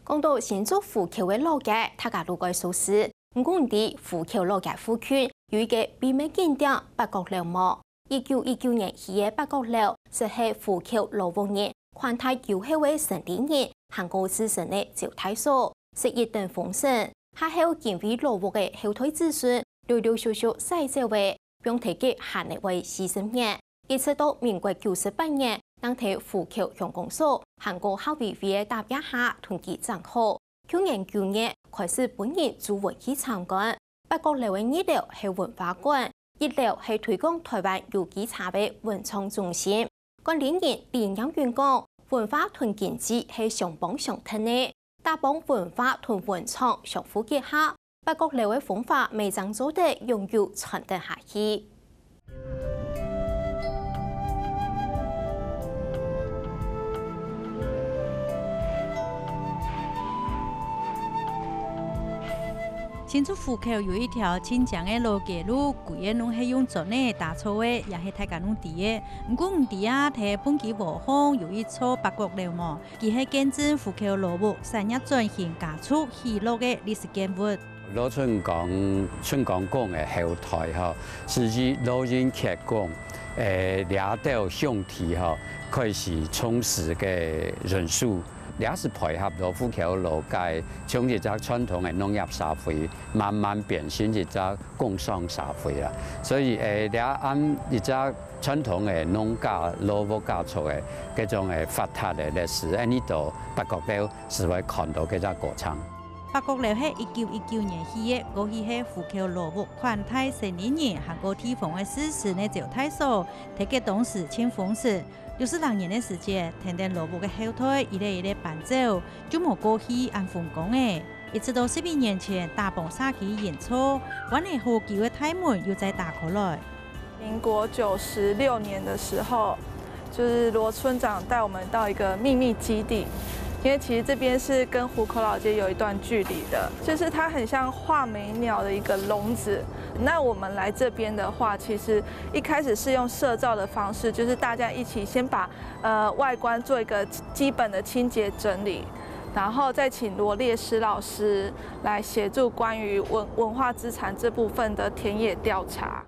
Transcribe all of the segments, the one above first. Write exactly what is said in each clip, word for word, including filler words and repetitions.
講到新竹湖口个老街，大家都蓋熟識。毋過你知湖口老街附近有一個秘密景點八角樓無？一九一九年起个八角樓，就係湖口老屋人款待久後个生理人，還過自身个招待所，係一等風神。下後因為老屋个後代子孫陸陸續續徙走个，放忒个還會四十年，一直到民國九十八年，正在湖口鄉公所還過客委會个打拚下同佢整好。舊年九月開始分人注文去參觀。八角樓个二樓係文化館，一樓係推廣臺灣有機茶个文創中心。管理人李念雲講，文化同經濟係相幫相𢯭个，打幫文化同文創相互結合。八角樓个風華乜正做得永久傳承下去。 新竹湖口有一條盡靚个老街路，歸个攏係用磚仔打造个，也係大家攏知个。毋過毋知啊，在畚箕湖項有一座八角樓無？佢係見證湖口老屋產業轉型加速起落个歷史建築。 老春江，春江公个後代吼，係以老人客講，誒，這兜鄉地吼，開始充實个人數，這係配合到湖口老街，從一隻傳統个農業社會，慢慢變成一隻工商社會啦。所以，誒，這恁一隻傳統个農家、老屋家族个這種个發達个歷史，恁呢到八角樓係會看到這隻過程。 八角樓係一九一九年起个，過去係湖口老屋款待生理人還過地方个士紳个招待所。在該當時盡風勢，六十零年个時節，跈等老屋个後代一個一個搬走，就無過去恁風光了。一直到十一年前，打幫社區營造，關了好久个大門又再打開來。 民國九十六年的時候，就是羅村長帶我們到一個秘密基地，因為其實這邊是跟湖口老街有一段距離的，就是它很像畫眉鳥的一個籠子。那我們來這邊的話，其實一開始是用社造的方式，就是大家一起先把，呃，外觀做一個基本的清潔整理，然後再請羅烈師老師來協助關於文，文化資產這部分的田野調查。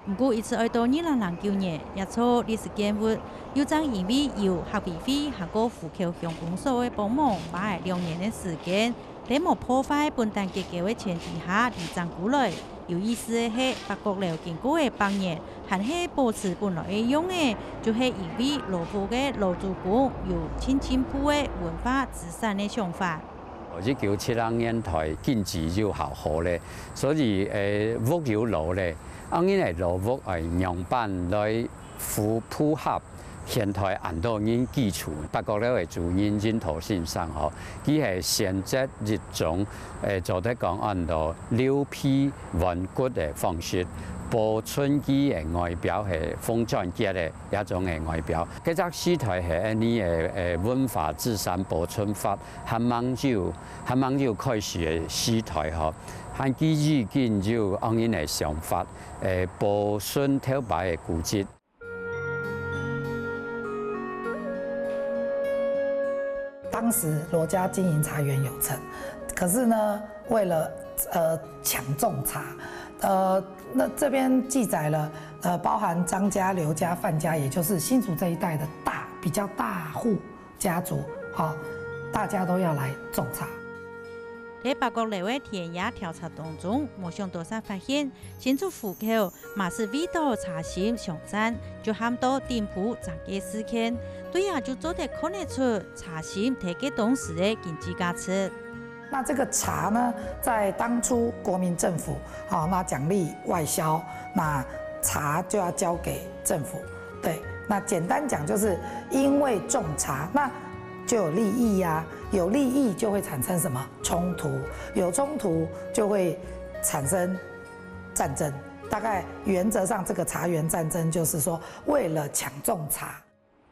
毋過一直愛到二零零九年，這座歷史建築又正因為有客委會還過湖口鄉公所个幫忙，花了兩年个時間，在無破壞本旦結構个前提下，理整過來。有意思个係，八角樓經過个百年，還係保持本來个樣仔，就係因為老屋个老主公有盡進步个文化資產个想法。 一九七零年代經濟又較好咧，所以，誒，屋又老咧，恁樣个老屋愛仰般來符，符合現代恁多人居住。八角樓个主人任陶先生吼，佢係選擇一種，誒，做得講安到溜皮換骨个方式，保存佢个外表係封裝結个 這種个外表。該隻時代係恁呢个，誒，文化資產保存法還吂有，還吂有開始个時代吼，還佢已經有恁樣个想法，誒，保存頭擺个古蹟。當時羅家經營茶園有成，可是呢，為了，呃，搶種茶，呃，那這邊記載了，呃，包含張家、劉家、范家，也就是新竹這一帶的大，比較大戶家族，哈，大家都要來種茶。在八角樓个田野調查當中，無想到煞發現，新竹湖口嘛係為著茶心上山，就喊到頂埔整個事件，對啊，就做得看得出茶心在該當時个經濟價值。 那這個茶呢，在當初國民政府，啊，那獎勵外銷，那茶就要交給政府。對，那簡單講就是因為種茶，那就有利益呀，有利益就會產生什麼？衝突，有衝突就會產生戰爭。大概原則上，這個茶園戰爭就是說，為了搶種茶。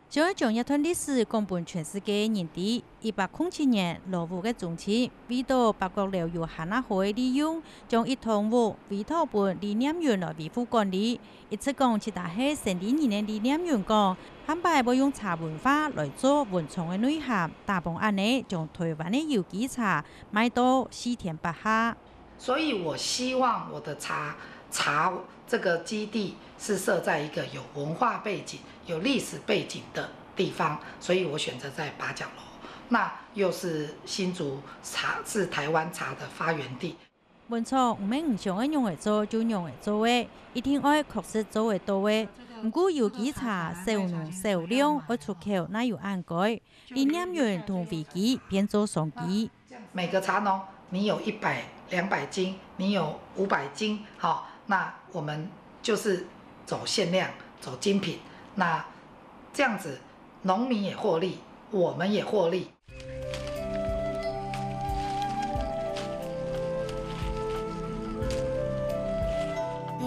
想愛將這段歷史講分全世界人知。一八空七年，羅屋个宗親為著八角樓有限仔好个利用，將一棟屋委託分李念雲來維護管理。一直講，其他係生理人个李念雲講，下擺會用茶文化來做文創个內涵，打幫恁呢將臺灣个有機茶賣到四天八下。所以我希望我的茶茶这个基地是设在一个有文化背景、有历史背景的地方，所以我选择在八角楼。那又是新竹茶，是台湾茶的发源地。文創毋係你想愛仰仔做就仰仔做个，一定愛確實做得到个。毋過有機茶少農少量，愛出口哪有恁該。李念雲同危機變做商機。每个茶农，你有一百、两百斤，你有五百斤，好，那我们就是走限量、走精品。那这样子，农民也获利，我们也获利。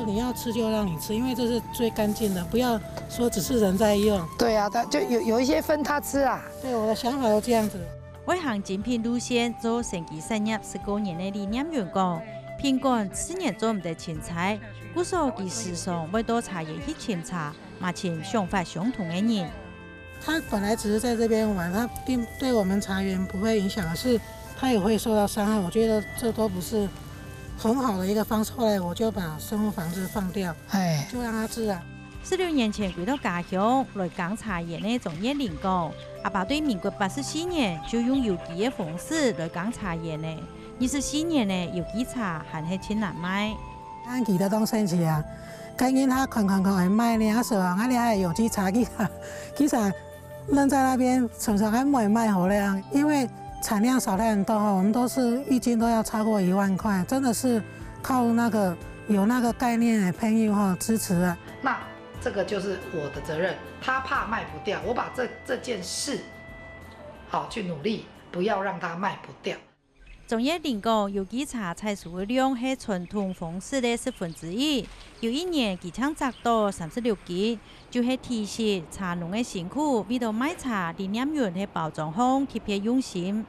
你要吃就让你吃，因为这是最干净的，不要说只是人在用。对啊，他就有有一些分他吃啊。对，我的想法都这样子。愛行精品路線，做生機產業十過年个李念雲講，品管自然做毋得凊彩，故所佢時常會到茶園去尋茶，嘛尋想法相同个人。他本来只是在这边玩，他并对我们茶园不会影响，而是他也会受到伤害。我觉得这都不是很好的一个方式。后来我就把生活房子放掉，哎，就让它自然。十六年前歸到家鄉來耕茶園个鍾月玲講，阿爸對民國八十四年就用有機个方式來耕茶園个，二十四年个有機茶還係盡難賣。恁記得當生趣啊！該人他看看看會賣呢，啊，所以啊，你還有機茶，機茶，機茶。 扔在那边，常常还没卖回来啊，因为产量少了很多哈，我们都是一斤都要超过一万块，真的是靠那个有那个概念的朋友哈支持啊。那这个就是我的责任，他怕卖不掉，我把这这件事好去努力，不要让它卖不掉。鍾月玲講，有機茶採收个量係傳統方式个十分之一。有一年，佢淨摘到三十六斤，就係體恤茶農个辛苦，為著賣茶，李念雲个包裝項特別用心。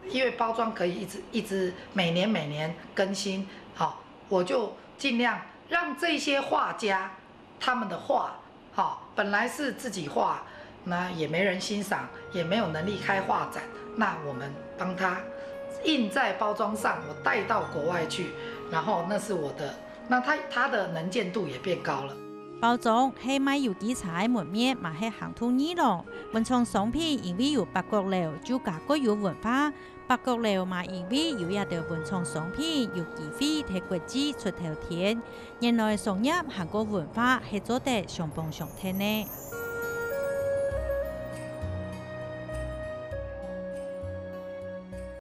因为包装可以一直一直每年每年更新，好，我就尽量让这些画家他们的画，好，本来是自己画，那也没人欣赏，也没有能力开画展，那我们帮他印在包装上，我带到国外去，然后那是我的，那他他的能见度也变高了。包裝係賣有機茶个門面，嘛係行動二郎。文創商品因為有八角樓，就加蓋有文化。八角樓嘛因為有這兜文創商品，有機會在國際出頭天。原來商業還過文化係做得相幫相𢯭呢。